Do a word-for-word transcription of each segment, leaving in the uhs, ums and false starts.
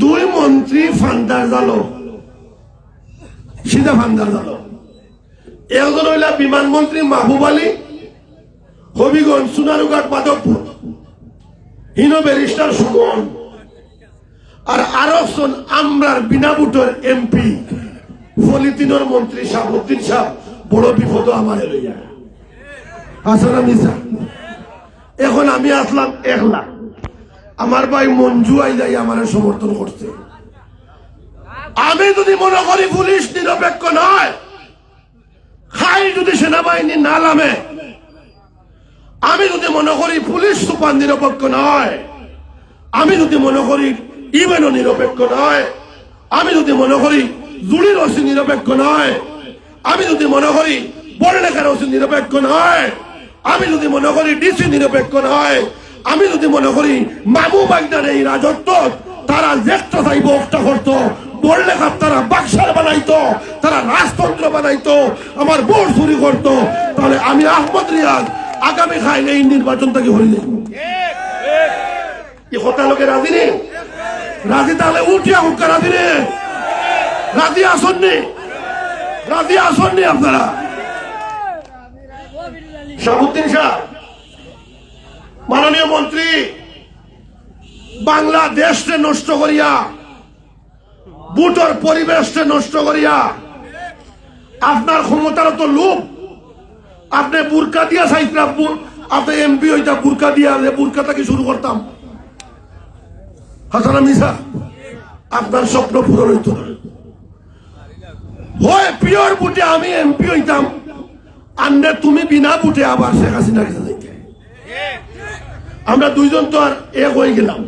দুই মন্ত্রী ফান্দার জালো, সিধা ফান্দার জালো। একজন অইলা বিমান মন্ত্রী মাহবুব আলী, হবিগঞ্জ, সোনারুঘাট, মাধবপুর, হিনো ব্যারিস্টার সুমন, আর আরকজন আমরার বিনা ভোটর এমপি, পলিথিনর মন্ত্রী শাহাবুদ্দিন সাব বড় বিপদো আমারে লইয়া। হাসান আলী সাব, এখন আমি আসলাম একলা, আমার ভাই মঞ্জু আইজাই আমারে সমর্থন করছে। আমি যদি মনে করি পুলিশ নিরপেক্ষ নয়, খাই যদি সেনাবাহিনী না লামে, আমি যদি মনে করি পুলিশ সুপার নিরপেক্ষ নয়, আমি যদি মনে করি ইউএনও নিরপেক্ষ নয়, আমি যদি মনে করি জুরির ওসি নিরপেক্ষ নয়, আমি যদি মনে করি বড়লেখার ওসি নিরপেক্ষ নয়, আমি যদি মনে করি ডিসি নিরপেক্ষ নয়, আমি যদি মনে করি মামু ভাইগনার এই রাজত্ব তারা যেকটা চাইবো একটা করতো, বড়লেখার তারা বাক্সার বানাইতো, তারা রাজতন্ত্র বানাইতো, আমার ভোট চুরি করতো, তাহলে আমি আহমদ রিয়াজ আগামী কাইল এই নির্বাচন থাকি হরি যাইব। ই কথা লগে রাজি নি? রাজি তাহলে উঠিয়া হুক্কা রাজি নি? রাজি আছইন নি? রাজি আছইন নি আপনারা? শাহাবুদ্দিন সাব, মাননীয় মন্ত্রী, বাংলাদেশরে নষ্ট করিয়া, ভোটর পরিবেশরে নষ্ট করিয়া, আপনার ক্ষমতার তো লোভ, আপনে বুরকা দিয়া চাইতরা, বু-, আপনে এমপি অইতা বুরকা দিয়া, যে বুরকা থাকি শুরু করতাম। হাসান মিছা, আপনার স্বপ্ন পূরণ অইতো না। হয় পিওর ভোটে আমি এমপি অইতাম, আর না তুমি বিনা ভোটে আবার শেখ হাসিনার কাছে যাইতে। আমরা দুইজন তো আর এক অই গেলাম,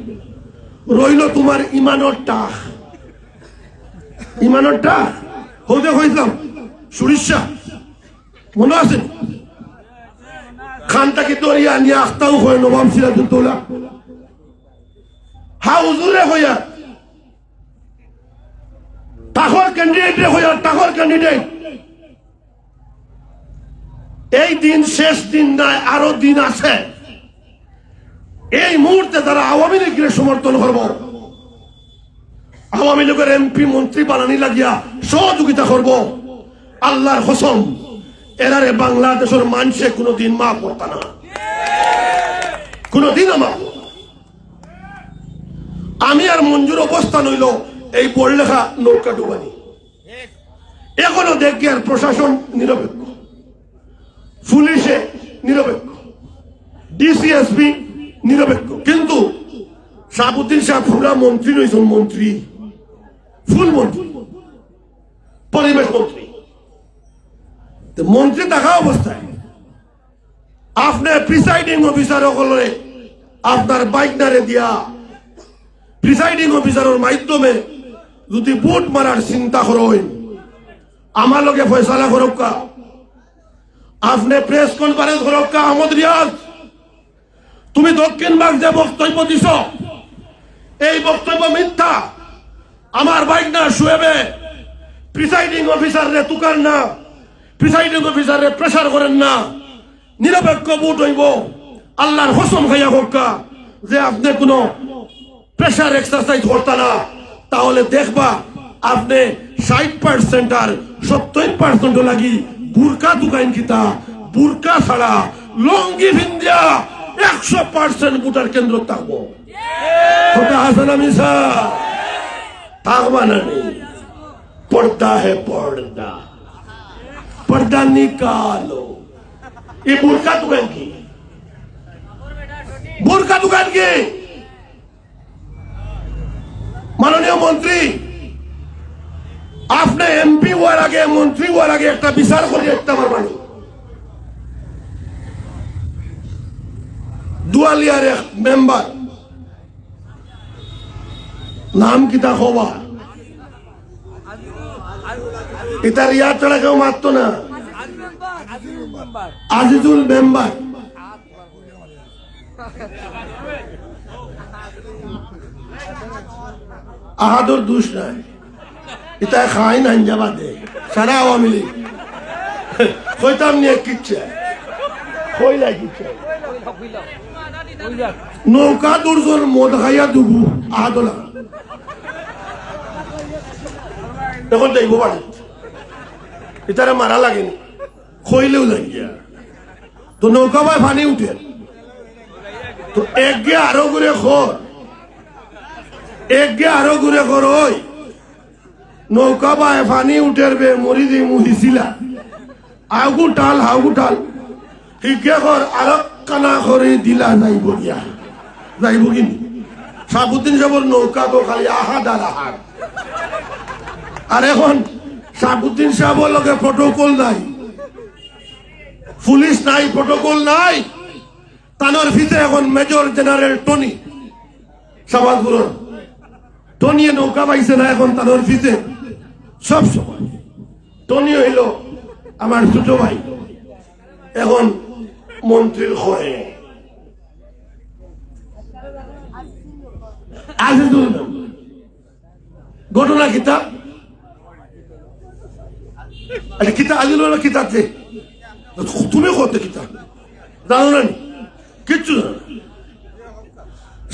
রইল তোমার ইমানর টাক। ইমানর টাক, হউদে কইছিলাম, সুরিশা, মনো আছে? খান থাকি ধরিয়া আনিয়া আখতাও কয় নবাব সিরাজউদ্দৌলা। হা হুজুরে কইয়া, টাকর ক্যান্ডিডেটরে কইয়া, টাকর ক্যান্ডিডেট। এই দিন শেষ দিন নায়, আরো দিন আছে। এই মুহূর্তে যারা আওয়ামী লীগরে সমর্থন করবো, আওয়ামী লীগর এমপি মন্ত্রী বানানি লাগিয়া সহযোগিতা করবো, আল্লাহর কসম, এরারে বাংলাদেশর মানষে কোনোদিন মাফ করতা না, কোনোদিনও মাফ করতা না। আমি আর মঞ্জুর অবস্থান অইল এই বড়লেখা নৌকা ডুবানি। এখনো দেখি আর প্রশাসন নিরপেক্ষ, পুলিশে নিরপেক্ষ, ডিসি এসপি নিরপেক্ষ, কিন্তু শাহাবুদ্দিন সাব পুরা মন্ত্রী রইছইন, মন্ত্রী, ফুল মন্ত্রী, পরিবেশ মন্ত্রী। তো মন্ত্রী থাকা অবস্থায় আপনে প্রিসাইডিং অফিসার অকলরে আপনার ভাইগনারে দিয়া প্রিসাইডিং অফিসারর মাধ্যমে যদি ভোট মারার চিন্তা করইন, আমার লগে ফয়সালা করউক্কা, আপনে প্রেস কনফারেন্স করউক্কা, আহমদ রিয়াজ, তুমি দক্ষিণবাগ যে বক্তব্য দিছ, এই বক্তব্য মিথ্যা। আমার ভাইগনা শুয়েবে প্রিসাইডিং অফিসাররে তুকার না, প্রিসাইডিং অফিসাররে প্রেশার করেন না, নিরপেক্ষ ভোট অইব। আল্লাহর কসম খাইয়া কউক্কা যে আপনে কোনো প্রেশার এক্সারসাইজ করতা না, তাহলে দেখবা আপনে ষাইট পার্সেন্ট আর সত্তইর পার্সেন্ট লাগি বুরকা তুকাইন কিতা, বুরকা ছাড়া লুঙ্গি ফিন্দিয়া একশো পার্সেন্ট ভোটার কেন্দ্র থাকবো। কথা হাসান মিছা? থাকবা না নি? পর্দা হে পর্দা, পর্দা নিকালো। ই বুরকা তুকাইন কি? বুরকা তুকাইন কি? মাননীয় মন্ত্রী, আপনে এমপি অওয়ার আগে, মন্ত্রী অওয়ার আগে একটা বিচার করি একটা আমার মানুষ। দুয়ালিয়ার এক মেম্বার, নাম কিতা কবা? ইতার ইয়ার ছাড়া কেউ মাততো না। আজিজুল মেম্বার। আহাদর দুষ নাই, ইতায় খাইন আঞ্জা বাদে, সারা আওয়ামী লীগ। কইতাম নি এক কিচ্ছা, কইলাই কিচ্ছা। নৌকা দুর্জন মদ খাইয়া দুবু আহাদলা। এখন যাইব বাড়ি, ইতারে মারা লাগেনি, কইলেও যাই গিয়া। তো নৌকা বায় পানি উঠে, তো একগে আরো ঘুরে খর, একগে আরো ঘুরে খর, ওই নৌকা বায় পানি উঠের বে, মরি দিমু হিছিলা। আউগু টাল, হাউগু টাল। হিগে কর, আরক কানা করি দিলা যাইব গিয়া। যাইব কি নি? শাহাবুদ্দিন সাহেবর নৌকা তো খালি আহাদ আর আহাদ। আর এখন শাহাবুদ্দিন সাহেবর লগে প্রটোকল নাই, পুলিশ নাই, প্রটোকল নাই। তানর পিছে এখন মেজর জেনারেল টনি, শাহবাজপুরর। টনিয়ে নৌকা পাইছে না, এখন তানর পিছে সব সময়। টনি হইল আমার ছোট ভাই, এখন মন্ত্রীর হয়ে। আজিজুল, ঘটনা কিতা? আরে কিতা আজিজুল হলো কিতা তে? তুমি করতে কিতা? জানো না নি? কিচ্ছু জানো না।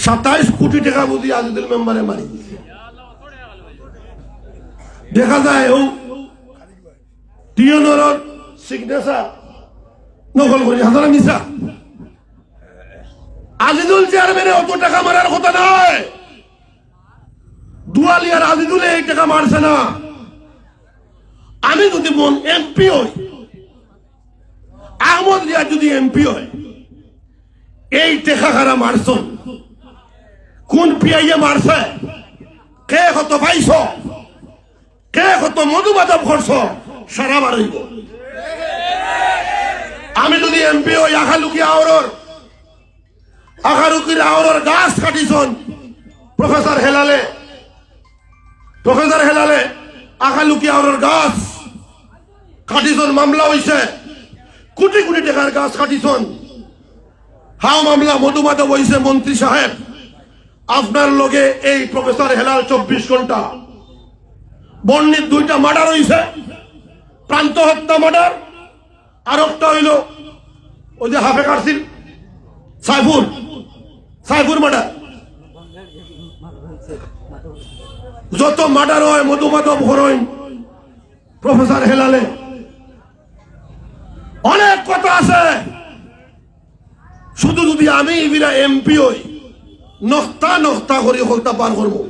সাতাইশ কোটি টাকা বুঝি আজিজুল মেম্বারে মারি দিছে। দেখা যায় ও টিএনওর সিগনেচার নকল করি, হাজারা মিছা। আজিজুল চেয়ারম্যানে অত টাকা মারার কথা নয়। দুয়ালিয়ার আজিজুলে এই টাকা মারছে না। আমি যদি মন এমপি হই, আহমদ রিয়াজ যদি এমপি হয়, এই টেকা কারা মারছন, কোন পিআইয়ে মারছে, কে কত পাইছ, কে কত মধু মাধব করছ, সারা বার হইব। আমি যদি এমপি হই, আখালুকি আওরর, আখালুকির আওরর গাছ কাটিছন প্রফেসর হেলালে, প্রফেসর হেলালে আখালুকি আওরর গাছ কাটিছন, মামলা হইছে, কোটি কোটি টাকার গাছ কাটিছন। হাও মামলা মধু মাধব হইছে মন্ত্রী সাহেব। আপনার লগে এই প্রফেসর হেলাল চব্বিশ ঘন্টা বর্ণিত দুইটা মার্ডার হইছে, প্রান্ত হত্যা মার্ডার, আর একটা হইল ওই যে হাফে কাটছিল সাইফুর, সাইফুর মার্ডার। যত মার্ডার হয় মধু মাধব হরইন, প্রফেসর হেলালে। অনেক কথা আছে। শুধু যদি আমি ইবিরা এমপি হই, নক্তা নক্তা করি হকলতা বার করবো।